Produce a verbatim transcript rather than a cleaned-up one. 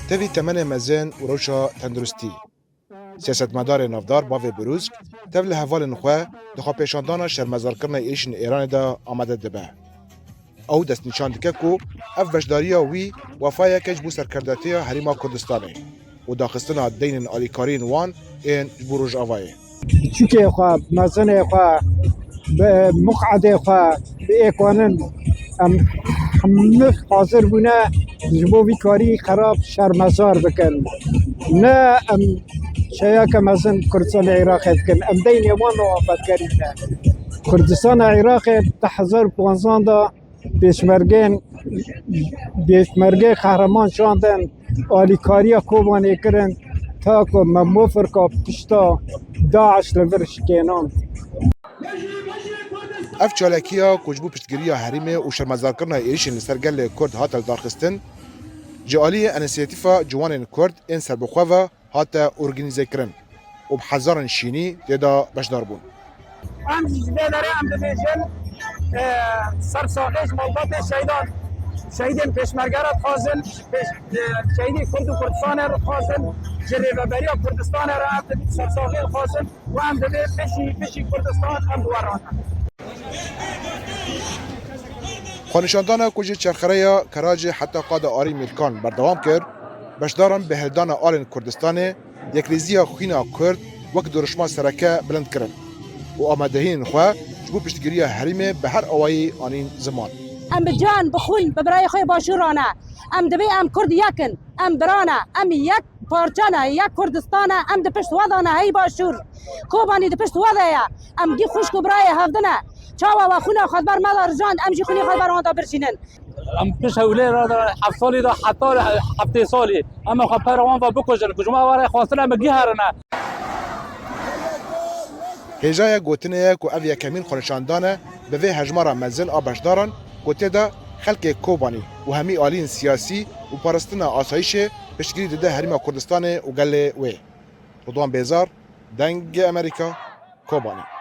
Tevî temenê mezin û rewşa tenduristî. Siyasetmedarê navdar Bavê Birûsk tev li hevalên xwe di xwepêşandana şermezarkirina êrişên Êranê de amade dibe. Ew destnîşan dike ku ev beşdariya wî wefayeke ji bo serkerdatiya Herêma Kurdistanê û daxistina deynên alîkariyên wan ên ji bo Rojavayê. Çûkê xwe, mezinê xwe, bi miqedê xwe, bi êkonin em hemû hazir bûne ji bo vî karî xerab şermezar bikin. Ne em şeyeke mezin Kurdistanê Iraqê dikin, em deynê wan û afetgerî ne. Kurdistana Iraqê di hezar û panzdan de pêşmergên, pêşmergê qehreman şandin, alîkariya Kobanê kirin, ta ku me mofirka pişta DAIŞ li vir şikênand. Ev çalakiya ku ji bo piştgiriya herêmê û şermezarkirina êrişên li ser gelê Kurd hate lidarxistin, ji aliyê Înîsiyatîfa Ciwanên Kurd ên Serbixwe ve hate organîzekirin û bi hezaran şînî tê de beşdar bûn. Em jî ji vê derê em dibêjin, e, sersaxê ji malbatê şehîdan, şehîdên pêşmerge re dixwazin, pêş-, e, şehîdê Kurd û Kurdistanê re dixwazin, ji Rêveberiya Kurdistanê re em dibêjin sersaxê dixwazin û em dibê pişî, pişî Kurdistan em bi we re ne. Xwenîşandana ku ji Çerxereya Keracê heta Qada Arî Mîrkan berdewam kir, beşdaran bi hildana alên Kurdistanê yekrêziya xwîna Kurd wek dirûşma sereke bilind kirin û amadehiyên xwe ji bo piştgiriya herêmê bi her awayî anîn ziman. Em bi can, bi xwîn, bi birayê xwe yê Başûr re ne. Em dibê em Kurd yek in, em bira ne, em yek parça ne, yek Kurdistan e, em di pişt we de ne, hey Başûr. Kobanî di pişt we de ye. Em gî xwişk û birayê hevdin e. Çawa we xwîna xwe di ber me de rijand, em jî xwînê xwe di ber wan de birjînin. Em piş hewlê re de heft salî de heta heftê salî. Em ê xwe pera wan ve bikujin. Ku ji me were xwestin em gî herine. Hêjaya gotinê ye ku ev yekemîn xwenişandan e bi vê hejmara mezin a beşdaran ku tê de xelkê Kobanî û hemî aliyên siyasî û parastina asayîşê piştgirî dide Herêma Kurdistanê û gelê wê. Ridwan Bêzar, Dengê Amerîka, Kobanî.